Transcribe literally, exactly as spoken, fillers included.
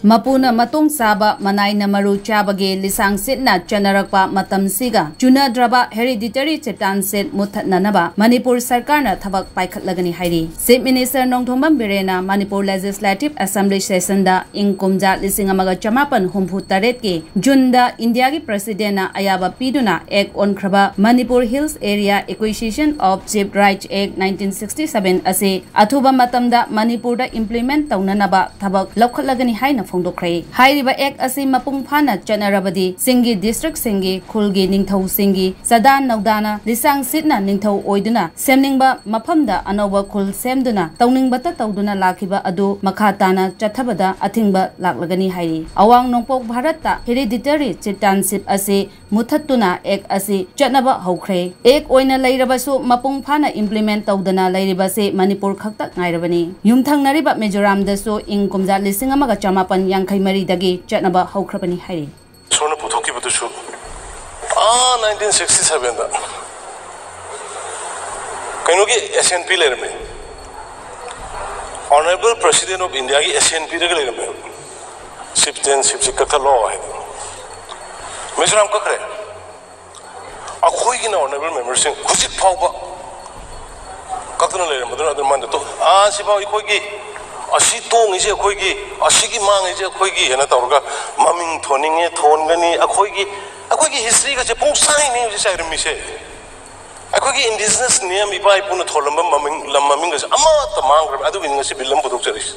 ꯃꯄꯨꯅ ꯃꯇꯣꯡ ꯆꯥꯕ, ꯃꯅꯥꯏꯅ ꯃꯔꯨ ꯆꯥꯕꯒꯤ ꯂꯤꯁꯥꯡ ꯁꯤꯠꯅ ꯆꯠꯅꯔꯛꯄ ꯃꯇꯝꯁꯤꯒ ꯆꯨꯅꯗ꯭ꯔꯕ hereditary chieftainship ꯃꯨꯠꯊꯠꯅꯅꯕ ꯃꯅꯤꯄꯨꯔ ꯁꯔꯀꯥꯔꯅ ꯊꯕꯛ ꯄꯥꯏꯈꯠꯂꯒꯅꯤ ꯍꯥꯏꯔꯤ꯫ Chief Minister Nongthombam ꯕꯤꯔꯦꯟꯅ Manipur Legislative Assembly session ꯗ ꯏꯪ ꯀꯨꯝꯖꯥ ꯂꯤꯁꯤꯡ ꯑꯃꯒ ꯆꯃꯥꯄꯟ ꯍꯨꯝꯐꯨ ꯇꯔꯦꯠꯀꯤ ꯖꯨꯟꯗ ꯏꯟꯗꯤꯌꯥꯒꯤ President ꯅ ꯑꯌꯥꯕ ꯄꯤꯗꯨꯅ Act ꯑꯣꯟꯈ꯭ꯔꯕ Manipur Hills Area Acquisition of Chief Rights Act nineteen sixty seven ꯑꯁꯤ ꯑꯊꯨꯕ ꯃꯇꯝꯗ ꯃꯅꯤꯄꯨꯔꯗ implement ꯇꯧꯅꯅꯕ ꯊꯕꯛ ꯂꯧꯈꯠꯂꯒꯅꯤ ꯍꯥꯏꯅ ꯐꯣꯡꯗꯣꯛꯈ꯭ꯔꯦ꯫ ꯍꯥꯏꯔꯤꯕ Act ꯑꯁꯤ ꯃꯄꯨꯡ ꯐꯥꯅ ꯆꯠꯅꯔꯕꯗꯤ ꯆꯤꯡꯒꯤ district ꯁꯤꯡꯒꯤ ꯈꯨꯜꯒꯤ ꯅꯤꯡꯊꯧꯁꯤꯡꯒꯤ ꯆꯥꯗꯥ ꯅꯧꯗꯥꯅ ꯂꯤꯁꯥꯡ ꯁꯤꯠꯅ ꯅꯤꯡꯊꯧ ꯑꯣꯏꯗꯨꯅ ꯁꯦꯝꯅꯤꯡꯕ ꯃꯐꯝꯗ ꯑꯅꯧꯕ ꯈꯨꯜ ꯁꯦꯝꯗꯨꯅ ꯇꯧꯅꯤꯡꯕꯇ ꯇꯧꯗꯨꯅ ꯂꯥꯛꯈꯤꯕ ꯑꯗꯨ ꯃꯈꯥ ꯇꯥꯅ ꯆꯠꯊꯕꯗ ꯑꯊꯤꯡꯕ ꯂꯥꯛꯂꯒꯅꯤ ꯍꯥꯏꯔꯤ꯫ ꯑꯋꯥꯡ ꯅꯣꯡꯄꯣꯛ ꯚꯥꯔꯠꯇ hereditary chieftainship ꯑꯁꯤ ꯃꯨꯠꯊꯠꯇꯨꯅ Act ꯑꯁꯤ ꯆꯠꯅꯕ ꯍꯧꯈ꯭ꯔꯦ꯫ Act ꯑꯣꯏꯅ ꯂꯩꯔꯕꯁꯨ ꯃꯄꯨꯡ ꯐꯥꯅ implement ꯇꯧꯗꯅ ꯂꯩꯔꯤꯕꯁꯤ ꯃꯅꯤꯄꯨꯔ ꯈꯛꯇ ꯉꯥꯏꯔꯕꯅꯤ꯫ ꯌꯨꯝꯊꯪꯅꯔꯤꯕ ꯃꯤꯖꯣꯔꯥꯝꯗꯁꯨ ꯏꯪ ꯀꯨꯝꯖꯥ ꯂꯤꯁꯤꯡ ꯑꯃꯒ ꯆꯃꯥꯄꯟ ꯌꯥꯡꯈꯩ ꯃꯔꯤꯗꯒꯤ ꯆꯠꯅꯕ ꯍꯧꯈ꯭ꯔꯕꯅꯤ ꯍꯥꯏꯔꯤ꯫ ꯏꯁꯣꯔꯅ ꯄꯨꯊꯣꯛꯈꯤꯕꯗꯨꯁꯨ ꯑꯥ nineteen sixty seven ꯗ ꯀꯩꯅꯣꯒꯤ S N P ꯂꯩꯔꯝꯃꯦ꯫ Honourable President of India ꯒꯤ S N P ꯗꯒ ꯂꯩꯔꯝꯃꯦ꯫ Chieftainship ꯁꯤ ꯀꯛꯊꯠꯂꯣ ꯍꯥꯏꯗꯅ꯫ ꯃꯤꯖꯣꯔꯥꯝ ꯀꯛꯈ꯭ꯔꯦ꯫ ꯑꯩꯈꯣꯏꯒꯤꯅ Honourable Member ꯁꯤꯡ ꯍꯧꯖꯤꯛ ꯐꯥꯎꯕ ꯀꯛꯇꯅ ꯂꯩꯔꯝꯕꯗꯨꯅ ꯑꯗꯨꯝ ꯃꯥꯅ ꯇꯣ-, ꯑꯥ, ꯁꯤꯐꯥꯎ ꯑꯩꯈꯣꯏꯒꯤ, ꯑꯁꯤ ꯇꯣꯡꯉꯤꯁꯦ ꯑꯩꯈꯣꯏꯒꯤ, ꯑꯁꯤꯒꯤ ꯃꯥꯡꯉꯤꯁꯦ ꯑꯩꯈꯣꯏꯒꯤ ꯍꯥꯏꯅ ꯇꯧꯔꯒ ꯃꯃꯤꯡ ꯊꯣꯟꯅꯤꯡꯉꯦ, ꯊꯣꯟꯒꯅꯤ꯫ ꯑꯩꯈꯣꯏꯒꯤ, ꯑꯩꯈꯣꯏꯒꯤ history ꯒꯁꯦ ꯄꯨꯡꯆꯥꯏꯅꯤ ꯍꯧꯖꯤꯛ ꯆꯥꯏꯔꯝꯃꯤꯁꯦ꯫ ꯑꯩꯈꯣꯏꯒꯤ indigenous ꯅꯤꯌꯝ, ꯏꯄꯥ ꯏꯄꯨꯅ ꯊꯣꯜꯂꯝꯕ ꯃꯃꯤꯡ, ꯂꯝ ꯃꯃꯤꯡꯒꯁꯦ ꯑꯃꯠꯇ ꯃꯥꯡꯈ꯭ꯔꯕ꯫ ꯑꯗꯨꯒꯤꯅꯤ ꯉꯁꯤ bill ꯑꯃ ꯄꯨꯊꯣꯛꯆꯔꯤꯁꯦ꯫